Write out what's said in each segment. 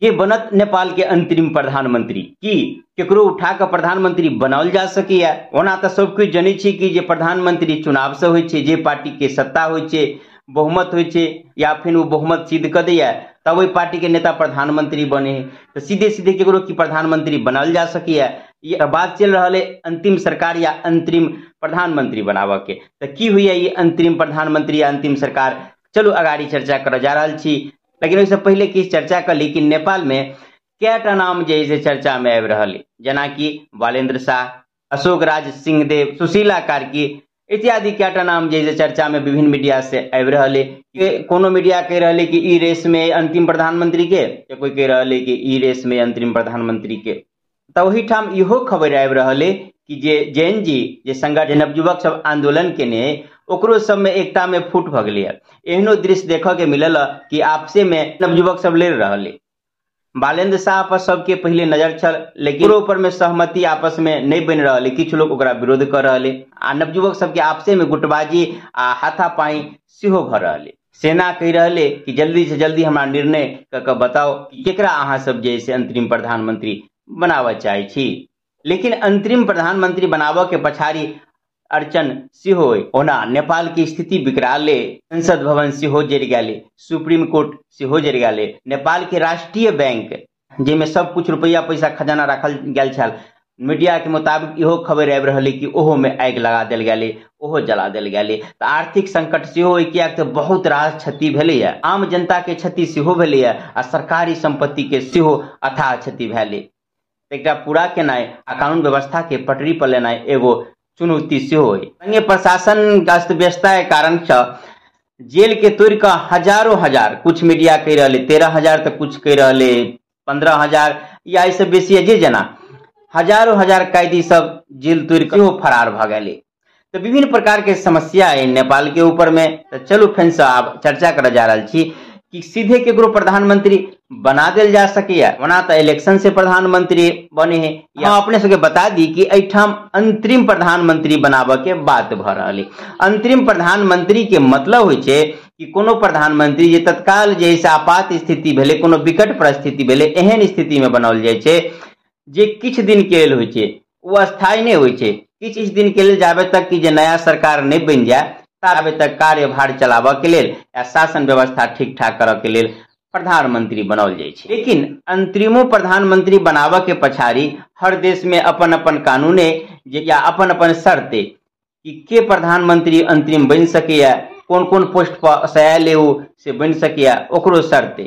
के बनत नेपाल के अंतरिम प्रधानमंत्री? की केकरो उठा के प्रधानमंत्री बनाओल जा सकैया? ओना तऽ सब किछु जनै छी कि जे प्रधानमंत्री चुनाव से होइ छै, जे पार्टी के सत्ता होइ छै, बहुमत होइ छै, या फिर ओ बहुमत सिद्ध कऽ दैया तब ओहि पार्टी के नेता प्रधानमंत्री बने। तऽ सीधे सीधे केकरो की प्रधानमंत्री बनाओल जा सकैया? ये बात चलि रहल है अंतिम सरकार या अंतरिम प्रधानमंत्री बनाबऽ के। तऽ की होइया ई अंतरिम प्रधानमंत्री या अंतिम सरकार? चलू अगाड़ी चर्चा करऽ जा रहल छी, लेकिन ओहिसँ पहिले किछु चर्चा कऽ ली कि नेपाल में कएटा नाम जे है से चर्चा में आबि रहल है, जेनाकि बालेंद्र शाह, अशोक राज सिंहदेव, सुशीला कार्की इत्यादि कएटा नाम जे है से चर्चा में विभिन्न मीडिया से आबि रहल है। कोनो मीडिया कहि रहल है कि ई रेस में अंतिम प्रधानमंत्री के, कोई कहि रहल है कि ई रेस में अंतरिम प्रधानमंत्री के। तऽ ओहिठाम इहो खबर आबि रहल है कि जे जैन जी जे संगठन नवयुवक सब आंदोलन केने ओकरो सब में एकता में फूट भऽ गेलै। एहनो दृश्य देखऽ के मिलल कि आपसे में नवयुवक सब लड़ि रहल है। बालेंद्र शाह पर सबके पहिले नजर छल, लेकिन ऊपर में सहमति आपस में नहीं बनि रहल है, किछु लोग ओकरा विरोध कर रहल है आ नवयुवक सबके आपसे में गुटबाजी आ हाथापाई सेहो भऽ रहल है। सेना कहि रहल है कि जल्दी से जल्दी हमरा निर्णय कऽ के बताओ कि केकरा अहाँ सब जे से अंतरिम प्रधानमंत्री बनाबऽ चाहै छी। लेकिन अंतरिम प्रधानमंत्री बनाबऽ के पछाड़ी अड़चन सेहो अइ। ओना नेपाल के स्थिति विकराल अइ, संसद भवन सेहो जरि गेल, सुप्रीम कोर्ट सेहो जरि गेल, नेपाल के राष्ट्रीय बैंक जाहिमे सब कुछ रुपैआ पैसा खजाना राखल गेल छल, मीडिया के मुताबिक इहो खबर आबि रहल कि ओहो में आगि लगा देल गेलै, ओहो जला देल गेलै। तऽ आर्थिक संकट सेहो अइ, किएक तऽ बहुत रास क्षति भेलैए, आम जनता के क्षति सेहो भेलैए आ सरकारी संपत्ति के सेहो अथाह क्षति भेलै। एकरा पूरा केनाइ आ कानून व्यवस्था के पटरी पर लेनाइ एगो चुनौती सेहो अइ। संगे प्रशासन अस्त व्यस्तता के कारण सँ जेल के तोड़ि कऽ हजारो हजार, कुछ मीडिया कहि रहल अइ 13,000 तऽ कुछ कहि रहल अइ 15,000 या एहिसँ बेसी, जे जेना हजारो हजार कैदी सब जेल तोड़ि कऽ सेहो फरार भऽ गेलै। तऽ विभिन्न प्रकार के समस्या अइ नेपाल के ऊपर में। तऽ चलू फेर सँ आब चर्चा करऽ जा रहल छी कि सीधे केकरो प्रधानमंत्री बना देल जा सकैया। ओना तऽ इलेक्शन से प्रधानमंत्री बने है। हम अपने सबके बता दी कि एहिठाम अंतरिम प्रधानमंत्री बनाबऽ के बात भऽ रहल है। अंतरिम प्रधानमंत्री के मतलब होइ छै कि कोनो प्रधानमंत्री जे तत्काल जे से आपात स्थिति भेलै, कोनो विकट परिस्थिति भेलै, एहन स्थिति में बनाओल जाइ छै जे किछु दिन के लेल होइ छै, ओ अस्थायी नहि होइ छै। किछु दिन के लेल जाबे तक कि जे नया सरकार नहि बनि जाय ताबे तक कार्यभार चलाबऽ के लेल या शासन व्यवस्था ठीक ठाक करऽ के लेल प्रधानमंत्री बनाओल जाइ छै। लेकिन अंतरिमो प्रधानमंत्री बनाबऽ के पछाड़ी हर देश में अपन अपन कानून है जे या अपन अपन शर्त है कि के प्रधानमंत्री अंतरिम बनि सकैया, कोन कोन पोस्ट पर से आयल ओ से बनि सकैया, ओकरो शर्त है।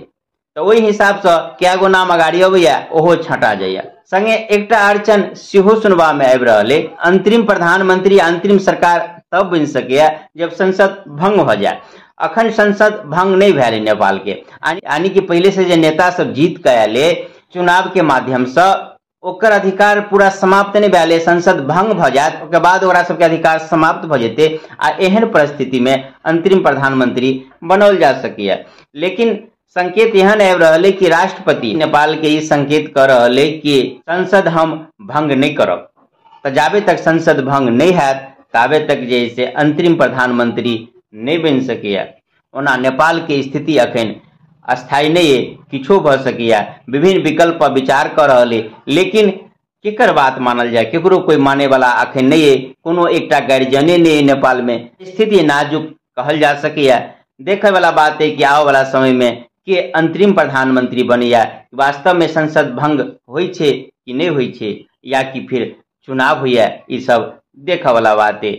तऽ ओहि हिसाबसँ कए गो नाम अगाड़ी अबैया ओहो छँटा जाइया। संगे एकटा अड़चन सेहो सुनबा में आबि रहल है, अंतरिम प्रधानमंत्री अंतरिम सरकार तब बनि सकैया जब संसद भंग भऽ जाय। अखन संसद भंग नहीं भेल नेपाल के, यानी कि पहले से जे नेता सब जीत के आयल चुनाव के माध्यम से ओकर अधिकार पूरा समाप्त नहीं भेल। संसद भंग भऽ जायत ओकर बाद ओकरा सबके अधिकार समाप्त भऽ जेतै आ एहन परिस्थिति में अंतरिम प्रधानमंत्री बनाओल जा सकैया। लेकिन संकेत एहन आबि रहल है कि राष्ट्रपति नेपाल के ई संकेत कऽ रहल है कि संसद हम भंग नहीं करब, तऽ जाबे तक संसद भंग नहीं हैत ताबे तक जे से अंतरिम प्रधानमंत्री नहीं बनि सकैया। ओना नेपाल के स्थिति अखन अस्थायी नहीं है, किछो भऽ सकैया, विभिन्न विकल्प पर विचार कऽ रहल है, लेकिन केकर बात मानल जाय, केकरो कोई माने वाला अखन नहीं है, कोनो एकटा गार्जियने नहीं है नेपाल में। स्थिति नाजुक कहल जा सकैया। देखे वाला बात है कि आबऽ वाला समय में के अंतरिम प्रधानमंत्री बनैया, वास्तव में संसद भंग होइ छै कि नहीं होइ छै या कि फिर चुनाव होइया, ई सब देखऽ वाला बात है।